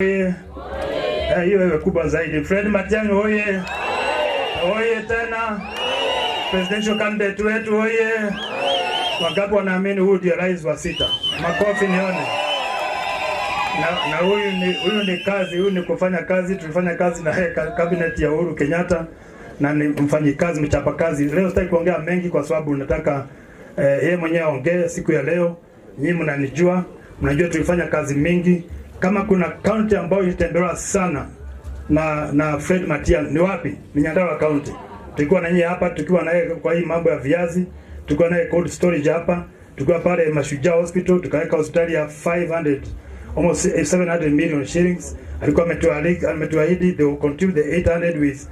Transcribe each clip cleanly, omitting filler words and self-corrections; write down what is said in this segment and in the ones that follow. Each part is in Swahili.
Oye! Hiyo iwe kubwa zaidi. Fred Matiang'i oye! Oye tena! Presidential candidate wetu oye! Wangapi wanaamini huyu ndiye rais wa sita? Makofi nione. Na huyu ni kazi, huyu ni kufanya kazi. Tulifanya kazi na yeye cabinet ya Uhuru Kenyatta na ni mfanyikazi mchapakazi. Leo sitaki kuongea mengi kwa sababu nataka yeye mwenyewe aongee siku ya leo. Nyinyi mnanijua, mnajua tulifanya kazi mingi. Kama kuna county ambayo ilitembelewa sana na Fred Matiang'i ni wapi? Ni Nyandarua County. Tulikuwa na nyinyi hapa tukiwa na yeye kwa hii mambo ya viazi, tulikuwa naye cold storage hapa, tulikuwa pale Mashujaa Hospital, tukaweka hospitali ya 500, almost 700 million shillings. Alikuwa ametuahidi they will contribute the 800 with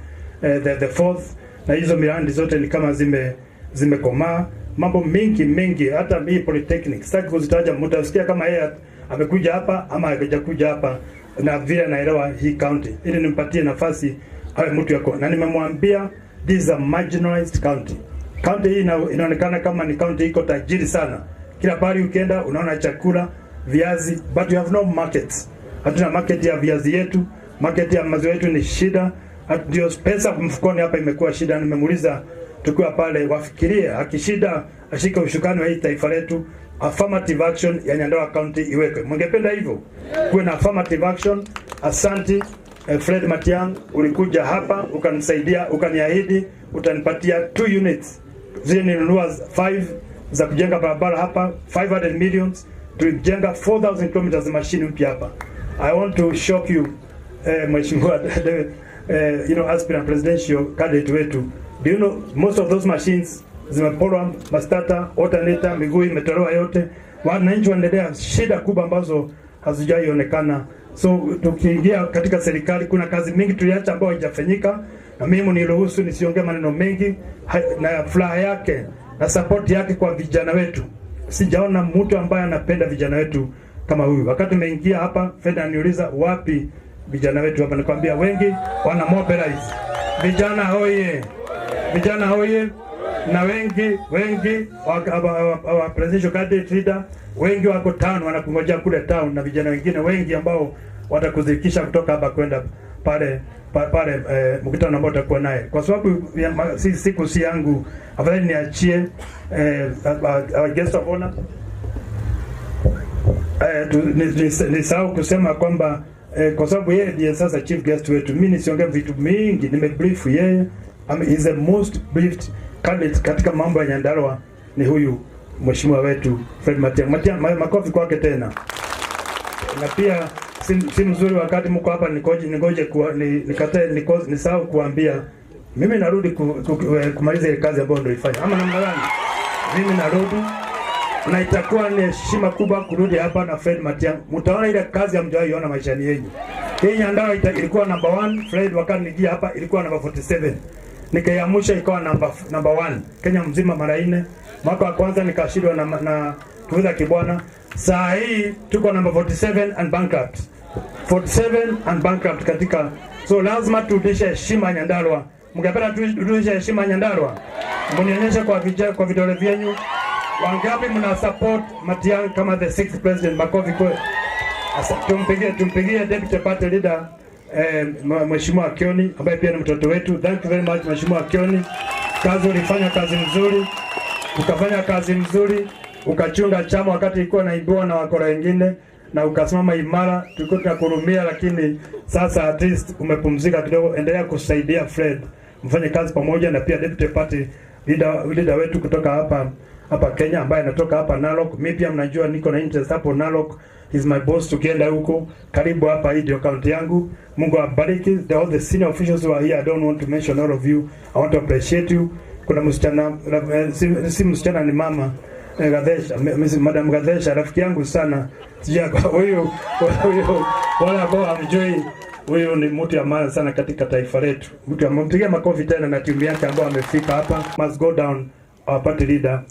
the fourth, na hizo miradi zote ni kama zimekomaa. Mambo mengi mengi, hata hii polytechnic sitaki kuzitaja, mtasikia kama yeye amekuja hapa ama hajakuja hapa na vile naelewa hii county, ili nimpatie nafasi awe mtu yako, na nimemwambia this is a marginalized county. County hii inaonekana kama ni county iko tajiri sana, kila pahali ukienda unaona chakula, viazi, but you have no markets. Hatuna market ya viazi yetu, market ya maziwa yetu ni shida, ndio pesa mfukoni hapa imekuwa shida. Nimemuuliza tukiwa pale, wafikirie akishida ashike ushukani wa hii taifa letu, affirmative action ya Nyandarua County iwekwe. Mngependa hivyo kuwe na affirmative action? Asante Fred Matiang'i, ulikuja hapa ukanisaidia, ukaniahidi utanipatia 2 units zile nilinunua 5 za kujenga barabara hapa 500 millions, tulijenga 4000 kilometers za mashini mpya hapa. I want to shock you, mheshimiwa aspirant presidential candidate wetu. Do you know most of those machines zimeporwa, mastarter, alternator, miguu imetolewa yote. Wananchi wanaendelea shida kubwa ambazo hazijaionekana. So tukiingia katika serikali, kuna kazi mingi tuliacha ambayo haijafanyika, na mimi niruhusu nisiongee maneno mengi na furaha yake na support yake kwa vijana wetu. Sijaona mtu ambaye anapenda vijana wetu kama huyu. Wakati nimeingia hapa, Fred ananiuliza, "Wapi vijana wetu hapa?" Nikwambia wengi wana mobilize. Vijana hoye! Vijana hoye! Na wengi wengi wa presidential candidate leader wengi wako town, wanakungojea kule town, na vijana wengine wengi ambao watakuzikisha kutoka hapa kwenda pale mkutano ambao utakuwa naye. Kwa sababu si siku si yangu, afadhali niachie our guest of honor. Nisahau kusema kwamba kwa sababu yeye ndiye sasa chief guest wetu, mimi nisiongee vitu mingi, nimebrief yeye. I mean, he's the most briefed candidate katika mambo ya Nyandarua ni huyu mheshimiwa wetu Fred Matiang'i. Matiang'i, makofi kwake tena. Na pia si mzuri wakati mko hapa ningoje nikatae nisahau kuambia mimi narudi kumaliza ile kazi ambayo ndio ifanya ama namna gani? Mimi narudi na itakuwa ni heshima kubwa kurudi hapa na Fred Matiang'i. Mtaona ile kazi hamjawahi iona maishani yenu. Hii Nyandarua ilikuwa number 1, Fred wakati nijia hapa ilikuwa number 47. Nikaiamusha ikawa number 1 Kenya mzima mara nne. Mwaka wa kwanza nikashindwa na Kivutha Kibwana. Saa hii tuko number 47 and bankrupt. 47 and bankrupt katika, so lazima turudishe heshima Nyandarua. Mngependa turudishe heshima Nyandarua? Mnionyeshe kwa vidole vyenyu. Wangapi mna support Matiang'i kama the sixth president? Makofi kwa. Tumpigie deputy party leader, Mheshimiwa Kioni ambaye pia ni mtoto wetu. Thank you very much, Mheshimiwa Kioni. Kazi ulifanya kazi mzuri, ukafanya kazi mzuri, ukachunga chama wakati ilikuwa naibiwa na wakora wengine na ukasimama imara. Tulikuwa tunakuhurumia, lakini sasa at least umepumzika kidogo. Endelea kusaidia Fred, mfanye kazi pamoja, na pia deputy party leader wetu kutoka hapa Kenya ambaye anatoka hapa Narok. Mimi pia mnajua niko na interest hapo Narok. He's my boss. Tukienda huko karibu hapa, hii ndio county yangu. Mungu awabariki. All the senior officials who are here, I don't want to mention all of you. I want to appreciate you. Kuna msichana si msichana, ni mama Gadesha, Madam Gadesha, rafiki yangu sana. Sijui huyu wala ambao hamjui, huyu ni mtu ya maana sana katika taifa letu. Mtu amempigia makofi tena na timu yake ambao amefika hapa. Must go down our party leader,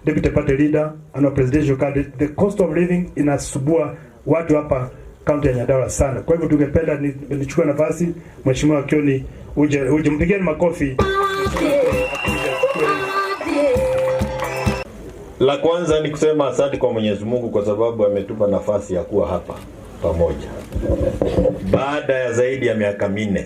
deputy party leader and our presidential candidate. The cost of living inasumbua watu hapa kaunti ya Nyandarua sana. Kwa hivyo tungependa nichukue nafasi, Mheshimiwa Kioni, uje mpigieni makofi. Akuje. La kwanza ni kusema asante kwa Mwenyezi Mungu kwa sababu ametupa nafasi ya kuwa hapa. Pamoja baada ya zaidi ya miaka 4.